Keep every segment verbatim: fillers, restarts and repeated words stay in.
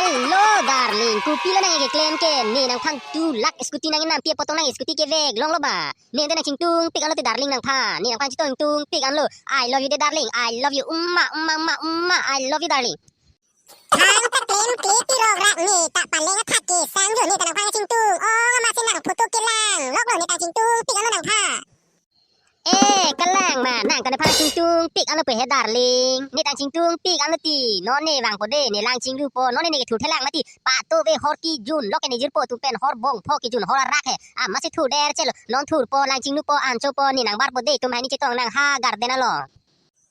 Hello, darling, kopilo nang keklem ke? Ne nangphan two lakh scooty nang nampi apot tong nang scooty kevek longlo ba? Ne te nang chingtungpik anlo te, darling, nangphan. Ne nangphan chingtungpik anlo. I love you de, darling. I love you. Umma, umma, umma, umma. I love you, darling. Thang ta klemkle ti Rokrak, ne ta paleng athak ke sangjo, ne ta nangphan chingtung. Oh, amatsi nang photo kelang loklo, ne ta chingtungpik anlo nangphan. Eh, kalang ma, nang ta nephan chingtungpik anlo pe he, darling. Ne ta chingtungpik anlo ti, non ne vangpo de, ne lang chinglupo, non ne ne kethur thelang mati, pato ve hor kejun, lok ke ne jirpo atum pen hor bongpho kejun, hor arak he. Amatsi thurder chelo, non thurpo, lang chinglupo, anchopo, ne nang barpo de, itum hai ne chetong nang ha garden along.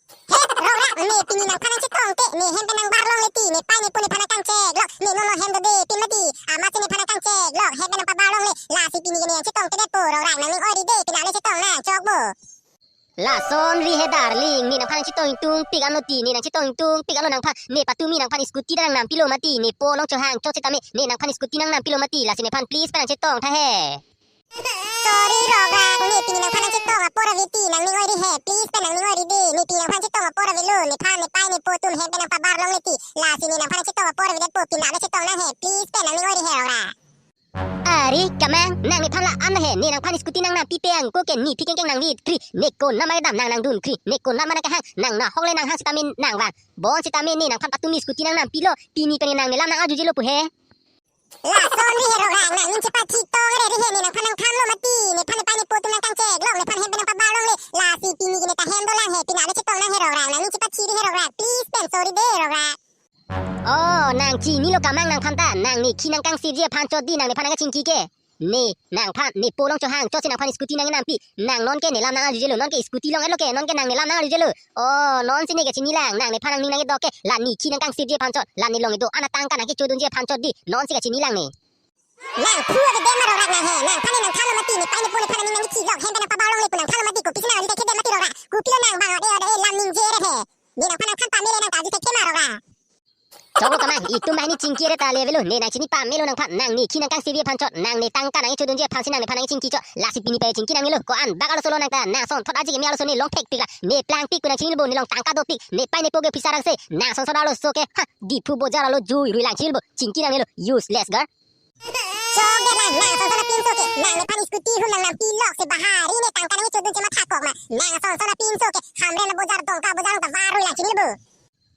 He, Rokrak, ne pini nangphan nangchetong te, ne hem pen nang bar longle ti, ne pai ne po nephan nangkangchek lok, ne nolo hem do de, pin mati, amatsi nephan nangkangchek lok, hem pen nang pabar longle, lasi pini ke ne nangchetong te det po, Rokrak, nang ning oi ri de, pini ale chetong nang chokpo. Lason ri he, darling, ne nangphan nangchetong ingtungpik anlo ti, ne nangchetong ingtungpik anlo nangphan, ne patumi nangphan scooty ta nang nampilo mati, ne po along chohang chot setame, ne nangphan scooty nang nampilo mati, lasi nephan please pen nangchetong tha he. Sorry, Rokrak, ne pini nangphan nangchetong apor ave ti, nang ning oi ri he, please pen nang ning oi ri de, ne pini nangphan chetong apor avelo, nephan, ne pai, ne po atum hem pen nang pabar longle ti, lasi ne nangphan nangchetong apor ave det po, pini ale chetong nang he, please pen nang ning oi ri he, Rokrak. Ari, kamang, nang nephan la-an he, ne nangphan scooty nang nampipe angko ke nephi kengkeng nang vitkri, ne konat ma kedam nang nangdunkri, ne konat ma nang kehang, nang nahok le nang hang setame nang vang, bon setame ne nangphan patumi scooty nang nampilo, pini pen nang ne lam nang arjujelo pu he. Lason ri he, Rokrak, nang ning chepathi tong re ri he, ne nangphan nangthanlo mati, nephan ne pai ne po atum nangkangchek lok, nephan hem pen nang pabar longle, lasi pini ke ne ta hem dolang he, pini ale chetong nang he, Rokrak, nang ning chepathi ri he, Rokrak, please pen sorry de, Rokrak. Oh, nang chinilo kamang nangphan ta, nang ne khi nangkangsipji aphan chot di, nang nephan nangkachingki ke. Ne nangphan ne po along chohang chotsi nangphan scooty nang nampi. Nang non ke ne lam nang arjujelo, non ke scooty long-etlo ke, non ke nang ne lam nang arjujelo. Oh, non si ne kachini lang, nang nephan nang ning nang kedok ke, la ne khi nangkangsipji aphan chot, la ne long kedo-an atangka nangkechodunji aphan chot di, non si kachini lang ne. Nang phu ave det ma Rokrak nang he, nangphan ne nangthanlo mati, ne pai ne po nephan nang ning nang khi lok, hem pen nang pabar longle pu nangthanlo mati, kopisi nang arju thekthedet mati Rokrak, kopilo nang bang ode ode lam ningje re he, ne nangphan nangthan pame le nang ta arju thekthe ma Rokrak. Choklo kamang, itum banghini chingki re ta le avelo, ne nang chini pamelo nangphan, nang ne khi nangkangsipji aphan chot, nang ne tangka nangkechodunji aphansi nang nephan nangchingki chot, lasi pini pen chingki nang melo, ko-an bak arloso lo nang ta, nang sonthot aji keme arloso ne long thekpik la, ne plangpik pu nang chinilo bo, ne long tangka dopik, ne pai ne po ke pisa rangse, nang sonsot arloso ke, ha, Diphu bojar arlo jui rui lang chinilo bo, chingki nang melo, useless girl. Chok det lang, nang sonsot apinso ke, nang nephan scooty hum nang nampi lok se bahari ne tangka nangchodun che matha kok ma, nang sonsot apinso ke, Hamren abojar Dongka abojar ta var rui lang chinilo bo.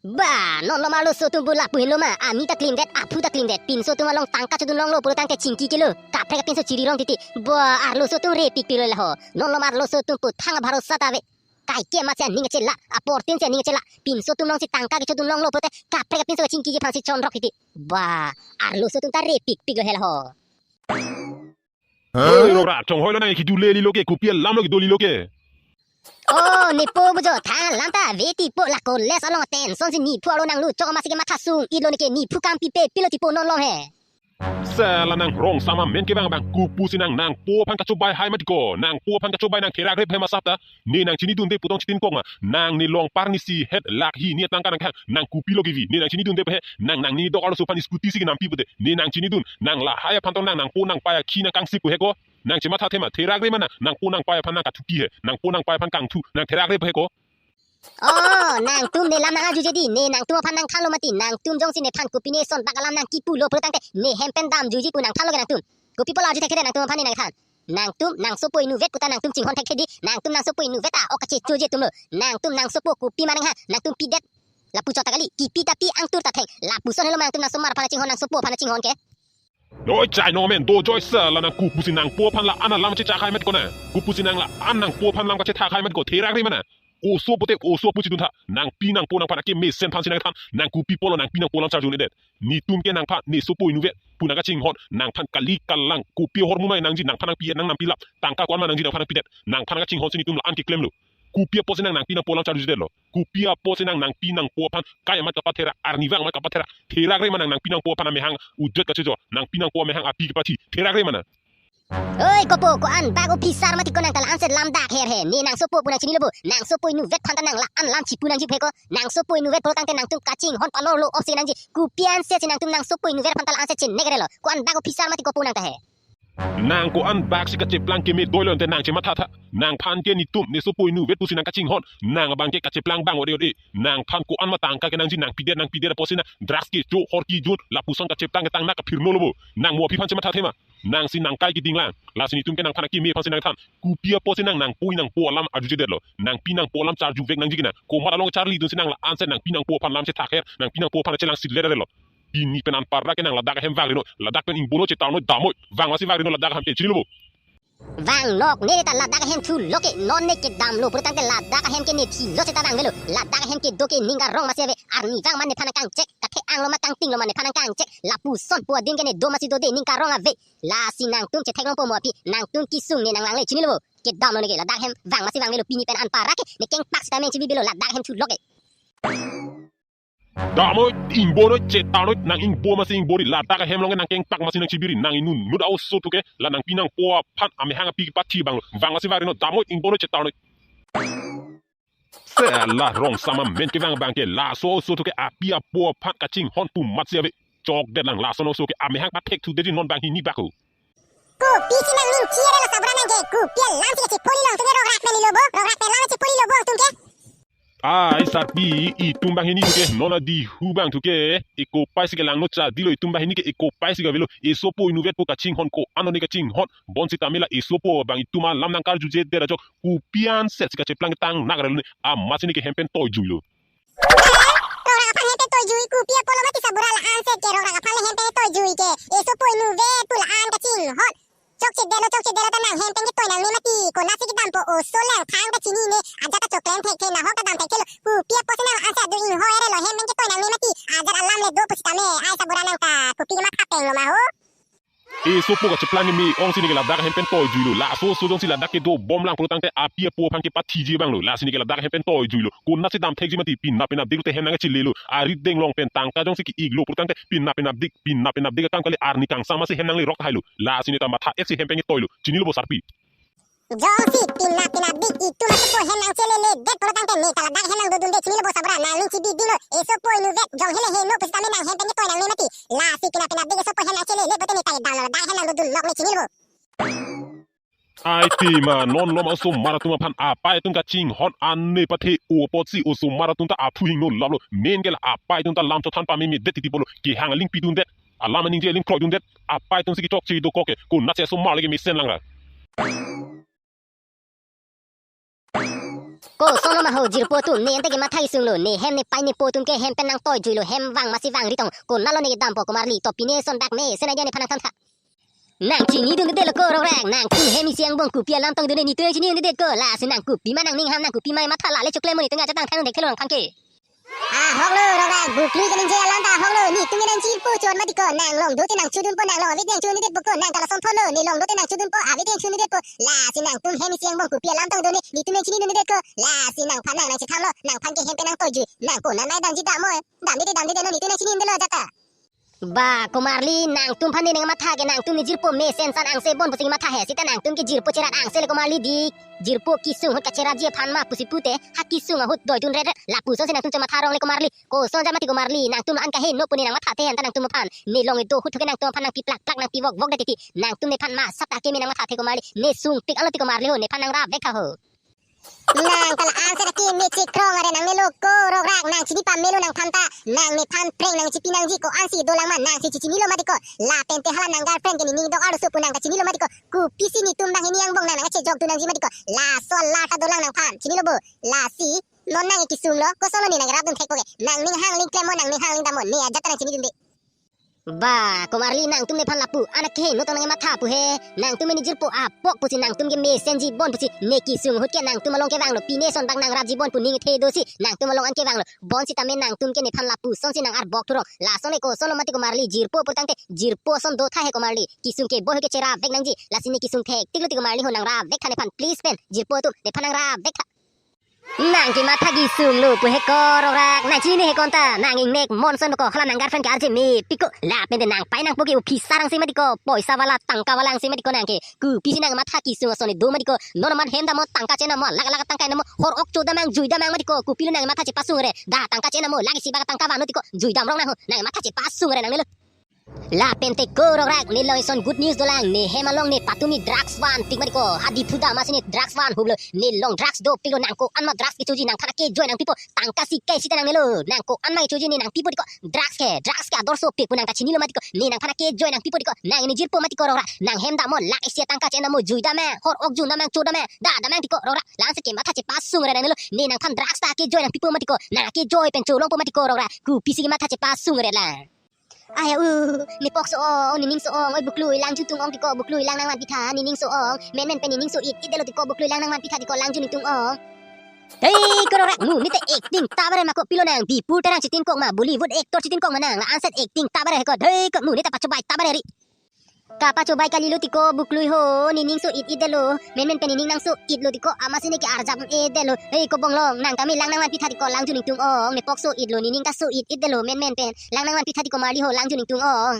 Ba, non lom arloso atum pu lapu helo ma, ami ta klimdet, aphu ta klimdet, pinso atum along tangka chodun longlo pulo tangte chingki kelo, kaprek apinso chiri long titi. Ba, arloso atum repikpik lo la ho, non lom arloso atum pu thang abharosa ta ave. Kaike amatsi aning kachela, aportin si aning kachela, pinso atum alongsi tangka kechodun longlo pulote, kaprek apinso kachingkiji aphansi chonrok titi. Ba, arloso atum ta repikpik lo he la ho. Oi, Rokrak, chonghoi lo nang kejule lilo ke, kopi alam lo kedo lilo ke. Oh, ne po bujo, thang alam ta ave ti po, la college along tension si nephu arlo nanglo, chok amatsi ke matha sung-etlo ne ke, nephu kam pipe pilo ti po non lom he. Sela nang rong sama men ke bang bang, kopusi nang nangpo aphan kachobai hai mati ko, nangpo aphan kachobai nang therak rep he ma sap ta, ne nang chinidunde putong chitin kok ma, nang ne long parni si het lakh hini atangka nang kehang, nang kopilo kevi, ne nang chinidunde he, nang nang ne dok arloso aphan scooty si kenampi pute, ne nang chinidun, nang lahai aphan tong nang nangpo nangpai akhi nangkangsip pu he ko, nang chematha the ma, therak re ma nang, nangpo nangpai aphan nang kathuki he, nangpo nangpai aphan kangthu, nang therak rep he ko. Oh, nangtum ne lam nang arjuje di, ne nangtum aphan nangthanlo mati, nangtum jongsi nephan kopi ne son bak alam nang kipulo pulo tangte, ne hem pen damjuiji pu nangthanlo ke nangtum. Kopi pulo arju thekthedet nangtum aphan ne nangthan. Nangtum nang sopo inutvet puta nangtum chinghon thekthe di, nangtum nang sopo inutvet ta ok kachechoji atumlo. Nangtum nang sopo kopi ma nang ha, nangtum pidet. Lapu chot ta kali, kipi ta pi angtur ta theng. Lapuson helo ma nangtum nang somar aphan chinghon, nang sopo aphan chinghon ke. Noi chai no men do joy sela nang kopusi nangpo aphan la-an alam chechak hai mati ko nang. Kopusi nang la-an nangpo aphan lam kachethak hai mati ko, therak re ma nang. Oso pute oso pu chidun tha. Nangpi nangpo nangphan akemesen aphansi nangthan. Nang kopi pulo nangpi nangpo alam charju-edet. Netum ke nangphan ne sopo inutvet pu nang kachinghon, nangphan kali kalang, kopi ahormu mai nangji, nangphan nangpi nang nampi lap, tangka ko-an ma nangji nangphan nangpidet, nangphan nang kachinghon si netum la-an keklemlo. Kopi apotsi nang nangpi nangpo alam charjudetlo. Kopi apotsi nang nangpi nangpo aphan kai amat kapatherak, arnivang amat kapatherak. Therak re ma nang nangpi nangpo aphan amehang udet kachejo, nangpi nangpo amehang api kepathi. Therak re ma nang. Oi, kopo, ko-an bak officer mati ko nang ta la-ansi lam dak her he. Ne nang sopo pu nang chinilo bo. Nang sopo inutvet aphan ta nang la-an lam chipu nangji pu he ko. Nang sopo inutvet pulo tangte nangtum kachinghon palor lo ofsi nangji. Kopi ansi si nangtum nang sopo inutvet aphan ta la-ansi chinek relo. Ko-an bak officer mati kopo nang ta he. Nang ko-an bak si kacheplang keme doilo ante nang chematha tha. Nangphan ke netum ne sopo inutvet pusi nang kachinghon. Nang abang ke kacheplang bang ode ode. Nangphan ko-an ma tangka kenangji nang pidet nang pidet apotsi nang drugs kecho hor kejun lapuson kacheplang ketang nang kaphirno lo bo. Nang mo aphi phan chematha thema. Nang si nang kai keding lang. Lasi netum ke nangphan akeme aphansi nangthan. Kopi apotsi nang nangpui nangpo alam arjujedetlo. Nangpi nangpo alam charjuvek nangji ke nang. Komat along charlidunsi nang la-anse nangpi nangpo aphan lam chethakher. Nangpi nangpo aphan chelang silet arelo. Pini pen anparta ke nang ladak ahem vangri noi, ladak pen ingbonoi chetarnoi damnoi, vang masi vangri noi ladak ahem ke chinilo bo. Vang nok ne ta ladak ahem thu loke non ne kedamlo purtangte ladak ahem ke ne thilo seta vangvelo, ladak ahem kedo ke ning karong masi ave, arni vang ma nephan kangchek, kathe-anglo ma kangtinglo ma nephan kangchek, lapuson pu adin ke ne do masi dode ning karong ave, lasi nangtum chetheklongpo mo aphi, nangtum kesung ne nang langle chinilo bo, kedamlo ne ke ladak ahem vang masi vangvelo pini pen anparta ke, ne kengpak seta meng chibibelo ladak ahem thu loke. Damnoi, ingbonoi, chetarnoi, nang ingbo masi ingbori, ladak ahem along ke nang kengpak masi nang chibiri, nang inutnut a-oso thu ke, la nangpi nangpo aphan, amehang api kepathi bang, vang masi vangri noi, damnoi, ingbonoi, chetarnoi. Sela rong sama men kevang abang ke, laso oso thu ke api apo aphan kachinghon pu matsi ave, chokdet lang, laso oso ke amehang pathek thudetji non banghini bak ho. Kopisi nangning chirelo sabra nang ke, kopi alam si kachepholi long thu ke rokrak pen lilo bo, rokrak pen lam chepholi lo bo tum ke. Ai sarpi, itum banghini thu ke, non adihu bang thu ke, eko pai si kelangno chadilo, itum banghini ke eko pai si kavelo, esopo inutvet pu kachinghon ko-an ne kachinghon, bonsitame la esopo abang itum alam nang karjujedet ajok, kopi an set si kacheplang ketang nang relo ne, amatsi ne ke hem pen toijuilo. Rokrak aphan hem pen toijui, kopi apotlo mati sabra la-anse ke rokrak aphan le hem pen toijui ke, esopo inutvet pu la-an kachinghon. Chokchedetlo, chokchedetlo ta nang hem pen ketoi nangne mati. Konatsi kedampo oso lang thang kachinine. Ajat ta choklem thekthe nahok ta dam thekthelo. Kopi apotsi nang la-anse adu inghoi arelo hem pen ketoi nangne mati. Ajat alam le do pusitame. Ai sabra nang ta kopi kematha penglo ma ho. Esopo kacheplang keme ongsi ne ke ladak ahem pen toijuilo. Laso oso jongsi ladak kedo bomlang pulotangte api apo aphan kepathiji banglo. Lasi ne ke ladak ahem pen toijuilo. Konatsi dam thekji mati pinap pinapdik te hem nang chelelo. Arideng along pen tangka jongsi ke-iklo pulotangte pinap pinapdik, pinap pinapdik akam kali arni kangsam masi hem nangle rok thailo. Lasi ne ta matha-etsi hem pen ketoilo. Chinilo bo sarpi. Jongsi pinap pinapdik itum asopo hem nang cheleledet pulotangte ne ta ladak hem nang dodunde chinilo bo sabra nangning chibi dinglo. Esopo inutvet jong hele heno pusitame nang hem pen ketoi nangne mati. Lasi pinap pinapdik esopo hem nang chelele pote ne ta damlo ladak hem nang dodun nok ne chinilo bo. Ai tima non lom osomar atum aphan apai atum kachinghon an ne pathe-o apotsi osomar atum ta aphu hingno laplo. Men ke la apai atum ta lam chothan pamemedet titi pulo. Kehang aling pidundet. Alam aningje aling kroidundet. Apai atum si kechokche dokok ke. Konatsi osomar le kemesen lang ra. Kosonlo ma ho jirpo atum, ne ante kematha kesunglo, ne hem ne pai ne po atum ke hem pen nang toijuilo, hem vang masi vangri tong, konatlo ne kedampo komarli, to pine son bak mesen aja nephan nangthan tha. Nang chinidundedetlo ko rokrak, nangtum hem isi angbong kopi alam tongdunde netum chinidundedet ko, lasi nang kopi ma nangning ham nang kopi ma matha la le choklemlo netum ajat tang thangnung thekthelo nangphan ke. Ahoklo rokrak, buklui kaningje alam ta ahoklo, netum nang jirpo chot mati ko, nang long dote nang chodunpo, nang long ave te nang chodundedetpo ko, nang ta lason thotlo, ne long dote nang chodunpo, ave te nang chodundedetpo, lasi nangtum hem isi angbong kopi alam tongdunde, netum nang chinidundedet ko, lasi nangphan nang nang chethanlo, nangphan ke hem pen nang toijui, nang konat mai damji damnoi, damdede damdede non netum nang chinidundelo ajat ta. Ba, komarli, nangtum aphan ne nangmatha ke nangtum ne jirpo mesen san angse bon pusi matha he. Seta nangtum ke jirpo cherat angse le komarli dik. Jirpo kesung ahut kacherapji aphan ma pusi pute, ha kesung ahut doidun ret ret. Lapusonsi nangtum chematha rong le komarli. Koson jat mati komarli, nangtum an kaheno pu ne nangmathathe anta nangtum aphan. Ne long kedo ahut ke nangtum aphan nangpi plak plak nangpi vok vokdet titi. Nangtum nephan ma sap ta keme nangmathathe komarli. Ne sungpik alo ti komarli ho, nephan nangrap vek tha ho. Nang ta la-anse ta keme chekrong are nangnelo ko rokrak, nang chini pamelo nangphan ta, nang nephan prank nang chipi nangji ko-ansi dolang ma nang si chichinilo mati ko, lapen te hala nang girlfriend ke ne ning dok arloso pu nang ta chinilo mati ko, kopisi netum banghini angbong nang nang chejokdun nangji mati ko, laso alar ta dolang nangphan, chinilo bo, lasi, non nang kesunglo, kosonlo ne nangrapdun thekpo ke, nangning hangling klemmo, nangning hangling dammo, ne ajat ta nang chinidunde. Ba, komarli nangtum nephan lapu, an akeheno tong nangmatha pu he, nangtum ne jirpo apok pusi nangtum ke mesenji bon pusi, ne kesung ahut ke nangtum along kevanglo, pine son bak nangrapji bon pu ning the dosi, nangtum along an kevanglo, bonsitame nangtum ke nephan lapusonsi nang-arbok thurong, lason le kosonlo mati komarli, jirpo purtangte, jirpo ason do tha he komarli, kesung keboi ahut ke cherap vek nangji, lasi ne kesung thektiklo ti komarli ho nangrap vek tha nephan, please pen, jirpo atum, nephan nangrap vek tha. Nang kematha kesunglo pu he ko rokrak, nang chini he konta, nang ingnek monson ko, hala nang girlfriend ke arje mepik ko, lapen te nang pai nang po ke officer angse mati ko, poisa wala tangka wala angse mati ko nang ke, kopisi nangmatha kesung ason do mati ko, non amat hem dammo tangka chenammo, lakh lakh tangka enammo, hor ok cho damnang, jui damnang mati ko, kopilo nangmatha chepasung re, dak tangka chenammo, lakh isi bak tangka vannon ti ko, jui dam rong nang ho, nangmatha chepasung re nangnelo. Lapen te ko Rokrak, ne along ison good news dolang, ne hem along ne patumi drugs vanpik mati ko, hadi phuda masi ne drugs vanhuplo, ne along drugs dopiklo, nang ko-an ma drugs kechoji, nangphan akejoi nangpipo, tangka sika isi ta nangnelo, nang ko-an ma kechoji ne nangpipo tiko, drugs ke, drugs ke ador sopik pu nang ta chinilo mati ko, ne nangphan akejoi nangpipo tiko, nang ne jirpo mati ko Rokrak, nang hem damnon, lakh isi atangka chen damnon, jui damnon, hor ok jun damnon, cho damnon, da damnon tiko Rokrak, la-ansi kematha chepasung re nangnelo, ne nangphan drugs ta akejoi nangpipo mati ko, nang akejoi pen cholongpo mati ko Rokrak, kopisi kematha chepasung re la. Aya u, ne pok so-ong, ne ning so-ong, oi buklui, lang jun tung-ong tiko, buklui lang nangvanpitha, ne ning so-ong, menmen pen ne ning so-it-it detlo tiko, buklui lang nangvanpitha tiko, lang jun ning tung-ong. Hei, ko Rokrak, mo ne ta acting ta bare ma ko, pilo nang, Bipul Terang chitinkok ma, Bollywood actor chitinkok ma nang, la-anset acting ta bare he ko, hei ko, mo ne ta pachobai ta bare ri. Kapachobai kalilo tiko, buklui ho, ne ning so-it-it detlo, menmen pen ne ning nang so-itlo tiko, amatsi ne ke-arjap un-e detlo. Hei ko Bonglong, nang kami lang nangvanpitha tiko, lang jun ning tung-ong, ne pok so-itlo, ne ning ta so-it-it detlo, menmen pen lang nangvanpitha tiko, marli ho, lang jun ning tung-ong.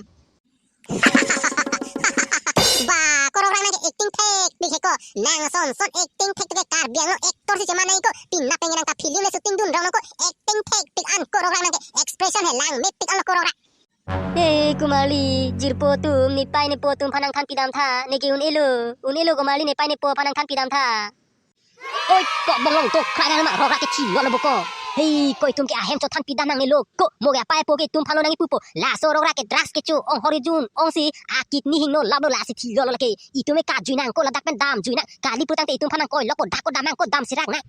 Ba, ko Rokrak nang ke acting thekpik he ko, nang son son acting thekthek ke, Karbi Anglong actor si chema nang ko, pinap pengen nang ta film le shooting dun rong nang ko, acting thekpik an ko Rokrak nang ke, expression he lang mepik an lo ko Rokrak. Hei ko marli, jirpo atum, nepei nepo atum aphan nangthan pidamtha, ne ke un-elo, un-elo ko marli, nepei nepo aphan nangthan pidamtha. Oi, ko Bonglong, to krai nang ma, Rokrak ke chilolo bo ko. Hei, ko itum ke ahem chothan pidam nangnelo ko, mo ke apei apo ke itum aphan lo nangkipupo, laso Rokrak ke drugs kecho-ong, hor ok jun-ong si akidney hingno laplo, lasi thilolo lake, itum ke kajui nang ko, ladak pen damjui nang, kali putangte itum aphan nang koilokpo, dak ko dam nang ko, dam sirak nang.